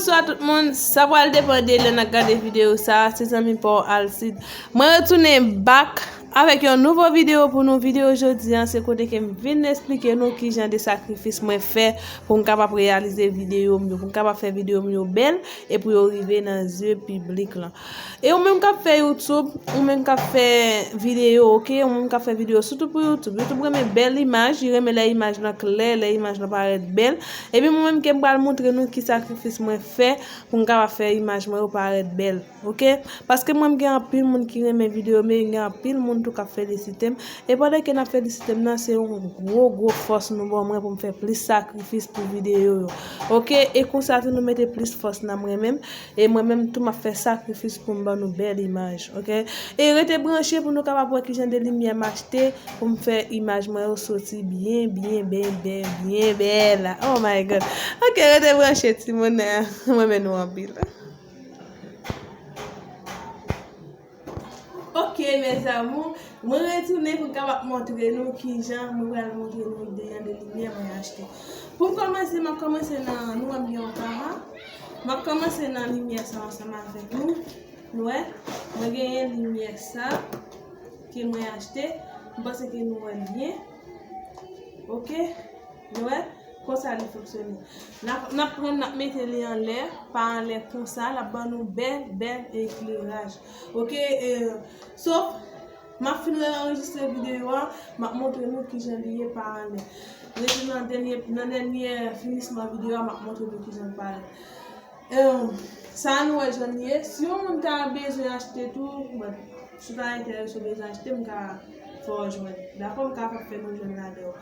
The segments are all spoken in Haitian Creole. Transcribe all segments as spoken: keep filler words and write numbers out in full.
Bonswa tout moun, sa pral depann de lè n ap gade videyo sa a, se zanmi pa w Alcide. Mwen retounen back avèk yon nouvo videyo pou nou. Videyo jodi a, se kote ke m vin esplike nou kijan de sakrifis mwen fè pou m kapab reyalize videyo m yo, pou m kapab fè videyo m yo bèl e pou yo rive nan zye piblik lan. E ou menm k ap fè YouTube, ou menm k ap fè videyo, oke? Ou menm k ap fè videyo, sitou pou YouTube. YouTube renmen bèl imaj, li renmen lè imaj lan klè, lè imaj lan parèt bèl. Epi mwen menm ke m pral montre nou ki sakrifis mwen fè pou m kapab fè imaj mwen yo parèt bèl, oke? Paske mwen m gen anpil moun ki renmen videyo m, e gen anpil moun tou k ap felisite m. E pandan ke n ap felisite m nan, se yon gwo, gwo fòs nou ban mwen pou m fè plis sakrifis pou videyo yo, oke? E konsa tou nou mete plis fòs nan mwen menm. E mwen menm tou m ap fè sakrifis pou m ban nou bèl imaj, oke? E rete branche pou nou kapab wè kijan de limyè m achte pou m fè imaj mwen yo soti byen, byen, byen, byen, byen bèl. Oh my God. Oke, rete branche timoun, mwen renmen nou anpil. Oke, mes amours, mwen retounen pou m kapab montre nou kijan, mwen pral montre nou de jan de limyè mwen achte. Pou m kòmanse, m ap kòmanse nan, nou wè m gen yon kaha. M ap kòmanse nan limyè sa ansanm avèk nou. Nou wè, mwen genyen limyè sa ke mwen achte. M panse ke nou wè l byen. Oke? Nou wè, konsa li fonksyone. N ap, n ap pran, n ap mete li anlè, pa anlè konsa, l ap ban nou bèl, bèl ekleraj. Oke, e, sof, m ap fin anrejistre videyo a, m ap montre nou kijan li ye pa anlè. Rete nan dènye, nan dènye finisman videyo a, m ap montre nou kijan l parèt. Em, sa nou wè jan li ye. Si yon moun ta bezwen achte tou, bon, si w ta enterese w bezwen achte, m ka fè w jwenn. Dakò, m ka fè nou jwenn ladan yo.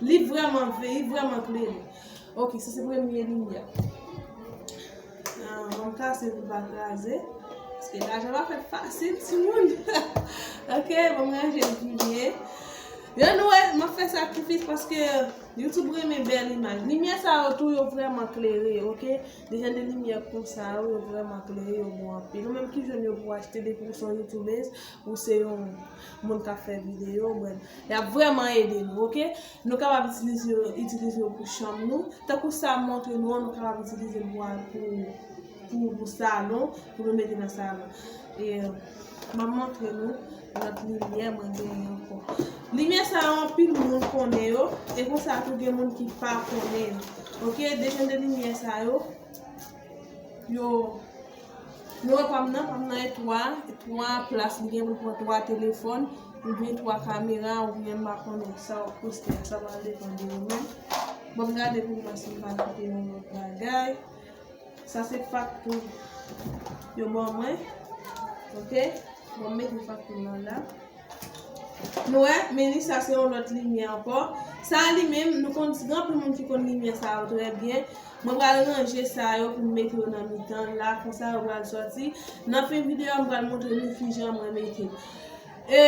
Li vrèman ve, li vrèman klere. Oke, sa se premye limyè. Ah, ban m kase pou l pa kraze. Paske lajan pa fèt fasil, timoun. Oke, ban m ranje l pi byen. Yo, nou wè, m ap fè sakrifis paske YouTube renmen bèl imaj. Limyè sa yo tou, yo vrèman klere, oke? De jan de limyè konsa yo, yo vrèman klere, yo bon anpil. Ou menm ki jwenn yo pou achte, depi ou se yon youtubèz, ou se yon moun k ap fè videyo, brèf, y ap vrèman ede nou, oke? Nou kapab itilize yo, itilize yo pou chanm nou. Tankou sa m montre nou an, nou kapab itilize l pou, pou, pou, pou salon, pou nou mete nan salon. E, m ap montre nou lòt limyè mwen genyen ankò. Limyè sa yo, anpil moun konnen yo, e konsa tou gen moun ki pa konnen yo. Oke, de jan de limyè sa yo, yo, nou wè pa m nan, pa m nan e twa, e twa plas, li gen pou l pran twa telefòn, oubyen twa kamera, oubyen m pa konnen sa w ap poste a, sa pral depann de ou menm. Bon, m gade pou m wè si m pa kite yon lòt bagay. Sa se fakti yo ban mwen. Oke? Bon, m mete fakti nan la. Nou wè, men li sa se yon lòt limyè ankò. Sa li menm, nou konn, gen anpil moun ki konn limyè sa yo trè byen. Mwen pral ranje sa yo pou m mete yo nan mitan la, konsa yo pral sòti. Nan fen videyo a, m pral montre nou kijan mwen mete l. E,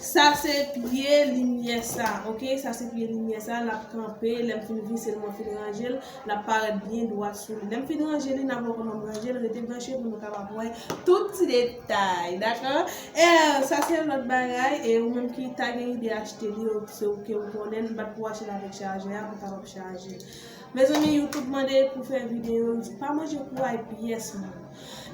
sa se pye limyè sa, oke? Sa se pye limyè sa, l ap kanpe, lè m fin vise l, mwen fin ranje l, l ap parèt byen dwat sou li. Lè m fin ranje li, n ap wè kòman m ranje l, rete branche pou nou kapab wè tout ti detay, dakò? E, sa se lòt bagay, e ou menm ki ta gen ide achte li, se ou ke ou konnen, m pa t pou achte l avèk chajè a, pou kapab chaje. Mezanmi, YouTube mande pou fè videyo, li di pa manje kouray pyès moun.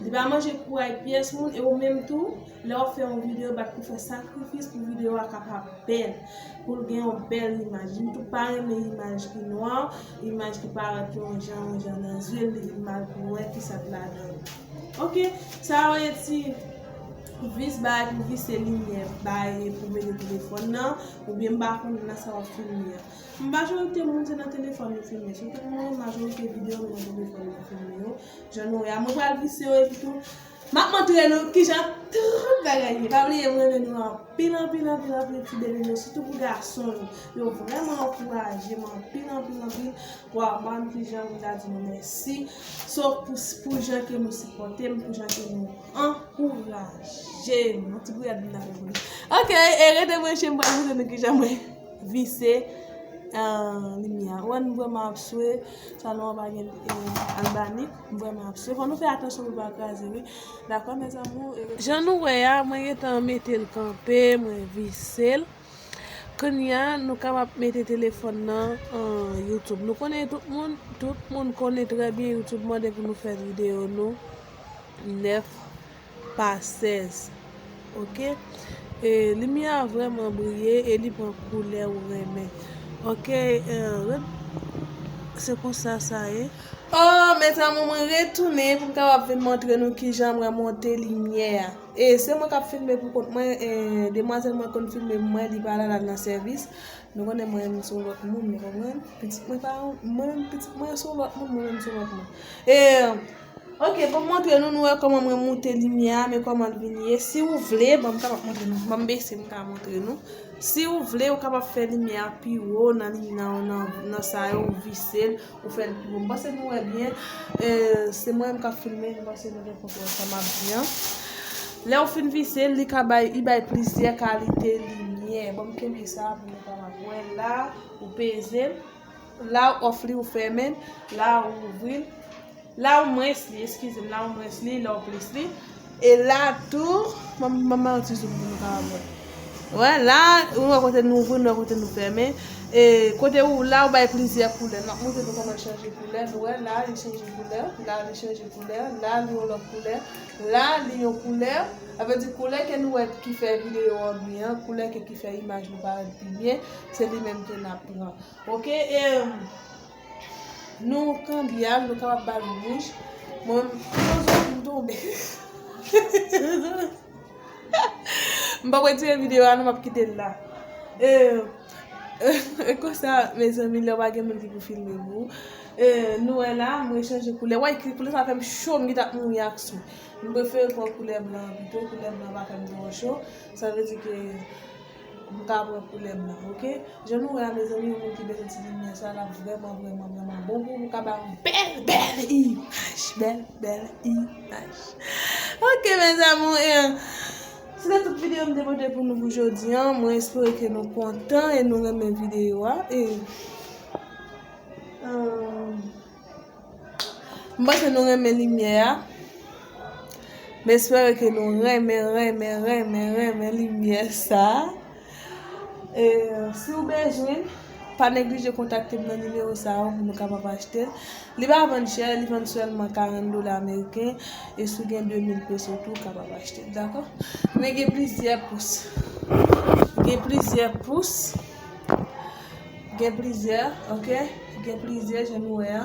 Li pa manje kouray pyès moun, e ou menm tou, lè w ap fè yon videyo, bat pou fè sakrifis pou videyo a kapab bèl, pou l gen yon bèl imaj. Li tou pa renmen imaj ki nwa, imaj ki parèt yon jan, yon jan nan zye l, li vin mal pou wè ki sa k ladan l. Oke, sa yo e ti vis bagay pou vise limyè, bagay pou mete telefòn nan, oubyen m pa konn nan sa w ap filme a. Majorite moun se nan telefòn yo filme. Sitou mwen, majorite videyo m nan telefòn yo filme yo. Jan nou wè a, mwen pral vise yo epi tou, m ap montre nou kijan tout bagay ye. Pa bliye, mwen renmen nou anpil, anpil, anpil, anpil, ti bebe m yo, sitou pou gason yo. Yo vrèman ankouraje m anpil, anpil, anpil. Waw, m pa konn kijan pou m ta di nou mèsi. Sof pou, pou jan ke nou sipòte m, pou jan ke nou ankouraje m. Yon ti bouyad m ta fè pou nou. Oke, e rete branche, m pral montre nou kijan mwen vise, eh, limyè a. Ou wè, m vrèman ap swe, salon an pa gen, eh, albanik, m vrèman ap swe. Fò nou fè atansyon pou pa kraze, wi. Dakò, mes amours? E jan nou wè a, mwen gentan mete l kanpe, mwen vise l. Kounye a, nou kapab mete telefòn nan an YouTube. Nou konnen tout moun, tout moun konnen trè byen YouTube mande pou nou fè videyo nou nèf pa sèz. Oke? E limyè a vrèman briye e li pran koulè ou renmen. Oke, e, se konsa sa ye. Oh, mezanmi, mwen retounen pou m kapab vin montre nou kijan mwen monte limyè a. E se mwen k ap filme pou kont mwen, e demwazèl mwen konn filme pou mwen, li pa la la nan sèvis. Nou konnen mwen menm se yon lòt moun, nou konprann? Pitit mwen pa, mwen menm pitit mwen se yon lòt moun, mwen menm se yon lòt moun. E, oke, pou m montre nou, nou wè kòman mwen moute limyè a, men kòman l vin ye. Si w vle, bon, m kapab montre nou. Ban m bese, m ka montre nou. Si w vle, ou kapab fè limyè a pi wo nan, nan, nan, nan sa yo, ou vise l, ou fè l pi wo. M panse nou wè byen. E, se mwen menm k ap filme, m panse nou gen kontwòl sa m ap di an. Lè w fin vise l, li ka bay, li bay plizyè kalite limyè. Bon, m kenbe sa pou nou kapab wè la, ou peze l. La, ou off li, ou fèmen l. La, ou ouvri l. La, ou mwens li, eskize m, la, ou mwens li, la, ou plis li. E la tou, m, m, m, ti zoom pou nou kapab wè. Wè, la, ou wè kote nou ouvri, nou wè kote nou fèmen. E kote ou, la, ou bay plizyè koulè. M ap montre nou kòman l chanje koulè. Nou wè, la, li chanje koulè. La, li chanje koulè. La, li yon lòt koulè. La, li yon koulè. Sa vle di koulè ke nou wè ki fè videyo an byen, koulè ke ki fè imaj nou parèt pi byen, se li menm ke n ap pran. Oke, e, nou kanbye a, nou kapab ba l wouj. Mwen, m tonbe. M p ap retire videyo a, non, m ap kite l la. E, e konsa, mezanmi, lè w pa gen moun ki pou filme pou ou. E, nou wè la, mwen chanje koulè. Wè, koulè sa fè m cho, m gentan ap mouri ak swe. M prefere pran koulè blan an pito, koulè blan an pa fè m twò cho. Sa vle di ke m ka pran koulè blan, oke? Jan nou wè a, mezanmi, yon moun ki bezwen ti limyè sa, l ap vrèman, vrèman, vrèman bon pou ou, ou ka ba yon bèl, bèl imaj, bèl, bèl imaj. Oke, mes amours, e, se te tout videyo m te pote pou nou pou jodi an. Mwen espere ke nou kontan e nou renmen videyo a. E, e, M panse nou renmen limyè a. M espere ke nou renmen, renmen, renmen, renmen limyè sa. E, si w bezwen, pa neglije kontakte m nan nimewo sa yo pou nou kapab achte l. Li pa vann chè, li vann sèlman karant dola ameriken. E si w gen de mil peso tou, w kapab achte l, dakò? Men gen plizyè pous. Gen plizyè pous. Gen plizyè, oke? Gen plizyè, jan nou wè a.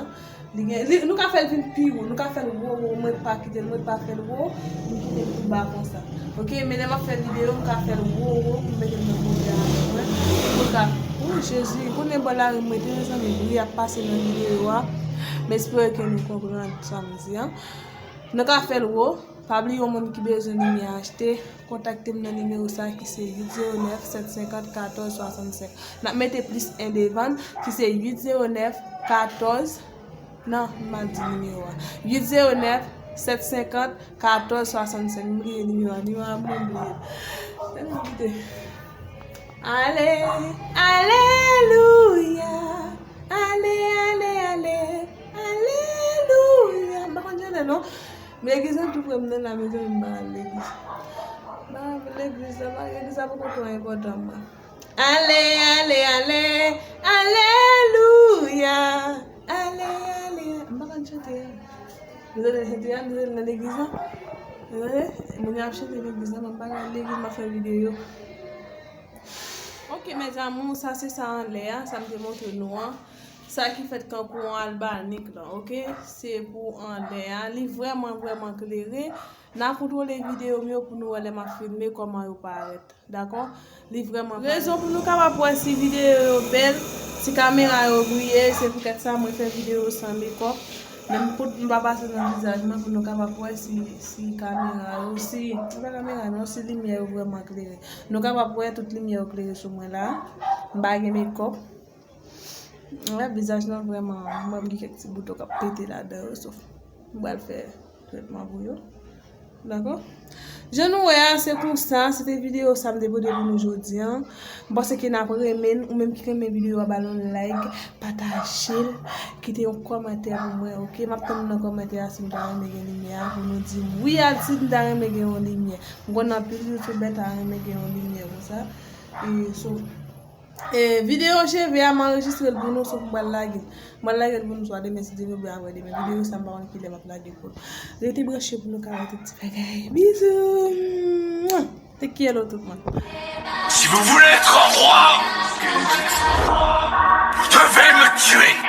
Li gen, li, nou ka fè l vin pi wo, nou ka fè l wo, wo, mwen pa kite l, mwen pa fè l wo, m kite l pi ba konsa. Oke, men lè m ap fè videyo, m ka fè l wo, wo, pou m mete l nan kote a, mwen, pou l ka, o Jezi, konnen bò lari m rete, mezanmi, bri ap pase nan videyo a. M espere ke nou konprann sa m di a. Nou ka fè l wo, pa bliye yon moun ki bezwen limyè achte, kontakte m nan nimewo sa ki se uit zewo nèf, sèt senkant, katòz swasannsenk. N ap mete plis en devan, ki se uit zewo nèf, katòz, non, m mal di nimewo a. Uit zewo nèf, sèt senkant, katòz swasannsenk. M bliye nimewo a, nimewo a mwen bliye. Tèlman kite. Ale, alelouya. Ale, ale, ale, alelouya. M pa konn chante non. Legliz lan tou pre m nan la, mezanmi, m pa al legliz. M pa al legliz la, legliz la poko twò enpòtan mwen. Ale, ale, ale, alelouya. Ale, ale, m pa konn chante a. Nou tande chante a, nou tande nan legliz la. Nou tande? Moun yo ap chante legliz la, mwen m pa al legliz, m ap fè videyo. Oke, mes amours, sa se sa anlè a, sa m te montre nou an. Sa ki fèt kankou yon albanik lan, oke? Se pou anlè a. Li vrèman, vrèman klere. N a kontwole videyo m yo pou nou wè lè m ap filme kòman yo parèt. Dakò? Li vrèman klere. Rezon pou nou kapab wè si videyo yo bèl, si kamera yo briye, se poutèt sa mwen fè videyo san mekòp. Menm poud m pa pase nan vizaj mwen pou nou kapab wè si, si kamera yo, si, se pa kamera non, si limyè yo vrèman klere. Nou kapab wè tout limyè yo klere sou mwen la. M pa gen mekòp. Wè, vizaj lan vrèman, mwen gen kèk ti bouton k ap pete ladan yo, so m pral fè trètman pou yo. Dakò? Jan nou wè a, se konsa, se te videyo sa m te pote pou nou jodi an. M panse ke n ap renmen l, ou menm ki renmen videyo a, ba l yon like, pataje l, kite yon kòmantè pou mwen, oke? M ap tann nan kòmantè a si nou ta renmen gen limyè a, pou nou di m wi, Altine ta renmen gen yon limyè. M konnen anpil youtubè ta renmen gen yon limyè konsa. E, so, E videyo cheve a, m anrejistre l pou nou, sou pou m pral lage. M pral lage l pou nou swa demen, si Dye vle, oubyen apre demen. Videyo sa, m pa konn kilè m ap lage pou nou. Rete branche pou nou ka wè tout ti bagay. Bizou. Te kyelo tout moun. Si vous voulez être roi, vous devez me tuer.